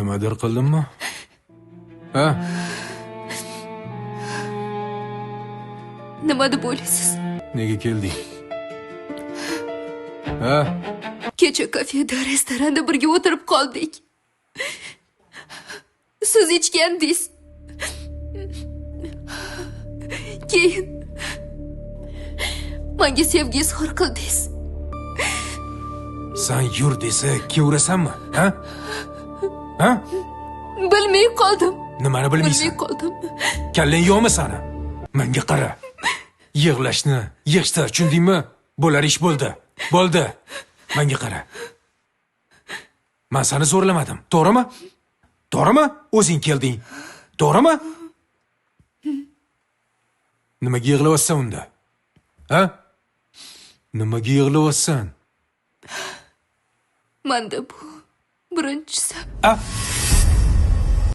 Nimadir qildimmi? Ha? Nima deb o'ylaysiz? Nega kelding? Ha? Kecha kafeda, restoranda birga o'tirib qoldik. Siz ichgandingiz. Keyin menga sevgi izhor qildingiz. San yur desa kevrasanmi? Ha? Ha? Bilmay qoldim. Nimani bilmaysan? Bilmay qoldim. Kallang yo'qmi sani? Menga qara. Yig'lashni yig'ishtir, tushundingmi? Bo'lar ish bo'ldi. Bo'ldi. Menga qara. Men seni zo'rlamadim, to'g'rimi? To'g'rimi? O'zing kelding. To'g'rimi? Nimaga yig'layapsan unda? Ha? Nimaga yig'layapsan? Menda bu birinchisi. A?